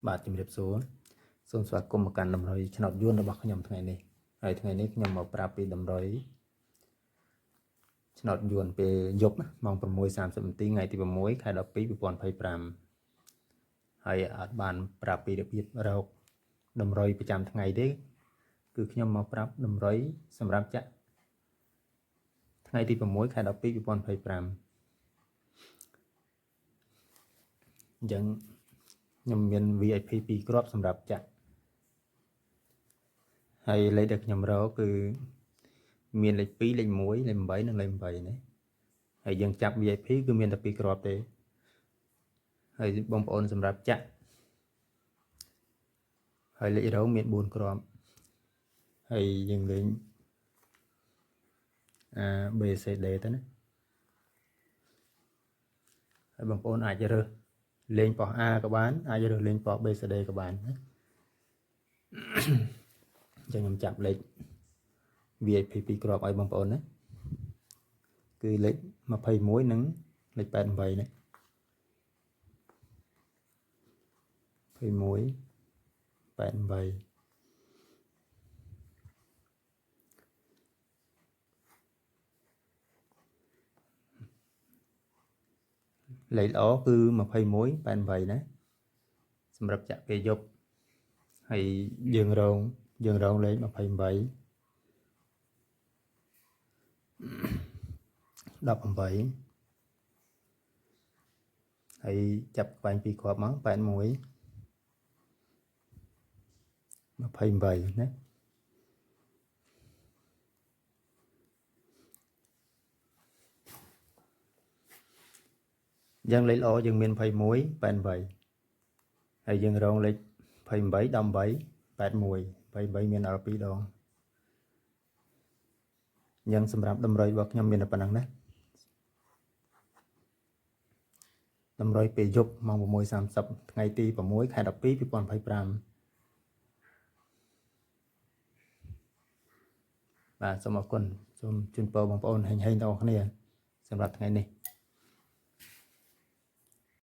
បាទជំរាបសួរសូមស្វាគមន៍មកកាន់តម្រុយឆ្នោតយួនរបស់ខ្ញុំថ្ងៃនេះហើយថ្ងៃនេះខ្ញុំមកប្រាប់ពីតម្រុយឆ្នោតយួនពេលយប់ម៉ោង6:30នាទីថ្ងៃទី6ខែ12 2025ហើយអត់បានប្រាប់ពីរបៀបរកតម្រុយប្រចាំថ្ងៃទេគឺខ្ញុំមកប្រាប់តម្រុយសម្រាប់ចាក់ថ្ងៃទី6ខែ12 2025អញ្ចឹងខ្ញុំមាន VIP 2គ្រាប់សម្រាប់ចាក់ហើយលេខដែលខ្ញុំរកគឺមានលេខ2លេខ1លេខ8និងលេខ8នេះហើយយើងចាប់ VIP គឺមានតែ2គ្រាប់ទេហើយបងប្អូនសម្រាប់ចាក់ហើយលេខរងមាន4គ្រាប់ហើយយើងលេង A B C D ទៅណាហើយបងប្អូនអាចរើសលេងប៉ោះ A ក៏បានអាចរើសលេងប៉ោះ B C D ក៏បានណាអញ្ចឹងខ្ញុំចាប់លេខ VIP 2គ្រាប់ឲ្យបងប្អូនណាគឺលេខ21និងលេខ88ណា21 88លេខល្អគឺ21 88ណាសម្រាប់ចាក់ពេលយប់ហើយយើងរងលេខ28 18ហើយចាប់ក្បាញ់ពីរគ្រាប់មក81 28ណាយ៉ាងលេខល្អយើងមាន21 88ហើយយើងរងលេខ28 18 81 88មានដល់2ដងយ៉ាងសម្រាប់តម្រុយរបស់ខ្ញុំមានតែប៉ុណ្្នឹងណាតម្រុយពេលយប់ម៉ោង6:30ថ្ងៃទី6ខែ12 2025បាទសូមអរគុណសូមជូនពរបងប្អូនហេងៗទាំងអស់គ្នាសម្រាប់ថ្ងៃនេះ